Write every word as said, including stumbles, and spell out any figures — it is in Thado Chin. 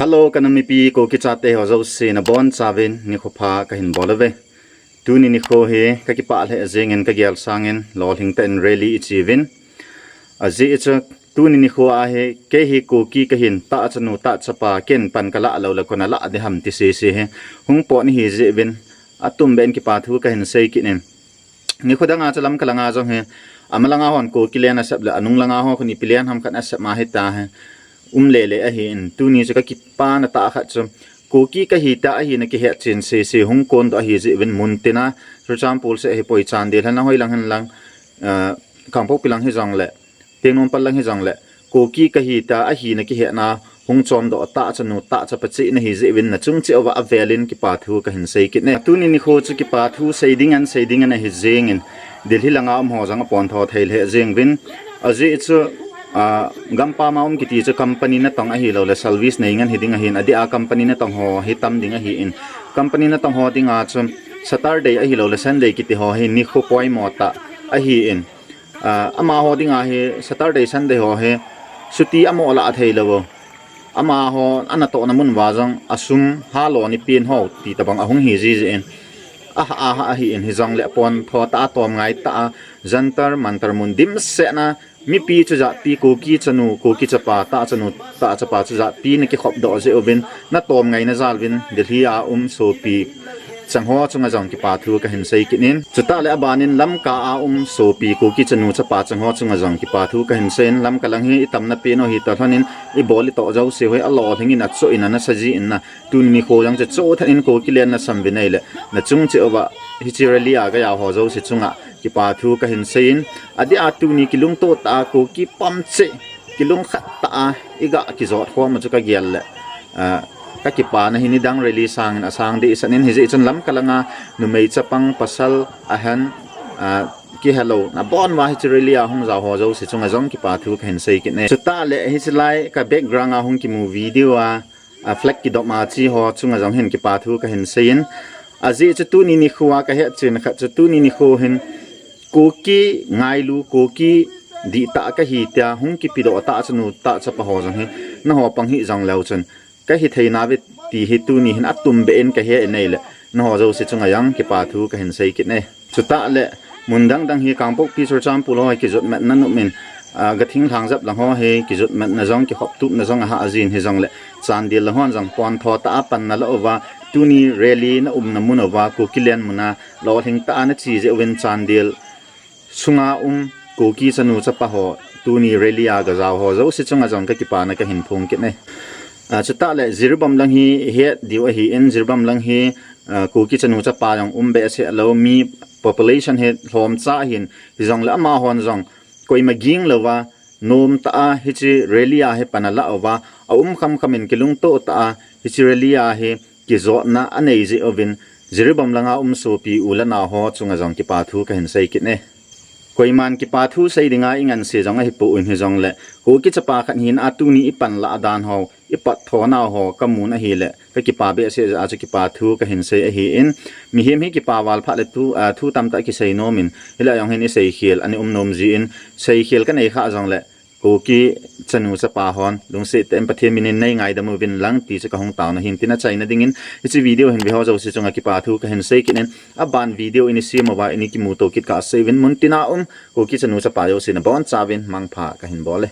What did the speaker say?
Hello, ka nam mipi Kuki chate ho jouse nabonchauvin nikho pha kahin bol uve. Tuni nikho hi kakipah lheh jengin kagel sangin lolhing tah in rally ichi uvin. Ajeh chu tuni nikho a hi kei hi Kuki kahin, tahchanu tahchapa ken pan kalah lou le kona lah ding ham ti sese hi hung pot nahi jeh uvin atumbeh in kipa thu kahin sei kit in. Nikho dang a chu Lamka lang a jong hi, ama lang a hon Kuki len asep le, anung lang a ho khu ipi len ham khat asep ma hita hi, um lele ahin, tuni chu kakipana tah khat chu, Kuki kahi tia ahina kihet chen sese hung kondoh ahi jeh uvin mun tina, Churachandpur seh hipoi Chandel hen lang, hoi lang hen lang, ah, Kangpokpi lang hijongle, Tengnoupal lang hijongle, Kuki kahi tia ahina kihetna hung chomdoh tahchanu tahchapa cheh nahi jeh uvin nachung cheh uva avel in kipa thu kahin sei kit e. Tuni nikho chu kipa thu sei ding an sei ding an ahi jengin, Delhi lang a um ho jong apontho thei lheh jeng uvin, ajeh chu, ah, gampam a um kiti chu company natong ahilou le service nei ngen hiding ahin, adeh a company natong ho hi tam ding ahin, company natong ho ding a chu Saturday ahilou le Sunday kiti ho hi nikho poimo tah ahin, ah, amaho ding a hi Saturday Sunday ho hi chutti amoh lah thei lou u. Amaho anatohna mun uva jong asum halo ni pen ho ti tabang ahung hi jiji in, ah, ah, ahin hijongle apontho tah a atom ngai tah a Jantar Mantar mun dimset na mipi chujat pi Kuki chanu, Kuki chapa, tahchanu tahchapa chujat pi nakikhop doh jeh uvin natom ngaina jal uvin Delhi a um sopi chang ho chunga jong kipa thu kahin sei kit in. Chutah le aban in Lamka a um sopi Kuki chanu chapa chang ho chunga jong kipa thu kahin sei in, Lamka lang hi itamna pen u hi ta lhon in ibol itoh jouse hoi alolhing in achoh in anasa ji in na, tuni nikho jong chu choh tah in Kuki len nasam uvin ahile, nachung cheh uva hiche rally a gajao ho jouse chunga kipa thu kahin sei in, adeh a tuni kilungtoh tah a Kuki pamcheh, kilungkhat tah a iga kijot khom u chu kagel le, ah, kakipana hi nidang rally sangin asang dehset in, hijeh chun Lamka lang a numei chapang pasal ahin, ah, kihelou nabon uva hiche rally a hung jao ho jouse chunga jong kipa thu kahin sei kit e. Chutah le hiche lai ka background a hung kimu video a, ah, flag kidop a che ho chunga jong hin kipa thu kahin sei in, ajeh chu tuni nikho a kahet chen khat chu tuni nikho hin Kuki ngailu, Kuki dihtah kahi tia hung kipedoh tahchanu tahchapa ho jong hi naho pang hih jong leu chun kahi thei nauve ti hi tuni hin atumbeh in kahe in ahile, naho jouse chunga jong kipa thu kahin sei kit e. Chutah le mun dang dang hi Kangpokpi Churachandpur ho hi kijotmatna um in, ah, Gathing Lhangjap lang ho hi kijotmatna jong kikhoptupna jong ahah jin hijongle, Chandel lang hon jong pontho tah a pan nalah uva, tuni rally na umna mun uva, Kuki len mun a lolhing tah a nache jeh uvin Chandel sunga um Kuki chanu chapa ho, tuni rally a gajao ho jouse chunga jong kakipana kahin phong kit e. Ah, chutah le Jiribam lang hi ihet diu ahin, Jiribam lang hi, ah, Kuki chanu chapa jong um behseh lou, mi population hi lhomcha ahin, hijongle amahon jong koima ging louva, nomtah a hiche rally a hi pan alah uva, aum khamkham in kilungtoh tah a hiche rally a hi kijotna anei jeh uvin, Jiribam lang a um sopi u le nao ho chunga jong kipa thu kahin sei kit e. Koiman kipa thu sei dinga inganse jong ahipoi in hijongle, Kuki chapa khat hina a tuni ipanlah dan ho, ipat thonau ho kamun ahile, kakipa behseh jeh a chu kipa thu kahin sei ahin, mihem hi kipa val phat le thu, ah, thu tamtah kisei nom in, hilai jong hin iseikhel ana um nom jin, seikhel kanei khah jongle, Kuki chanu chapa hon lungset tah in Pathen min in neingaidam uvin lang ti chu kahung taona ahin tin achaina dingin, hiche video hin ve ho jouse chunga kipa thu kahin sei kit in, aban video in isem uva in ikimuto kit kah sei uvin, muntina um Kuki chanu chapa jouse nabonchauvin mangpha kahin bol e.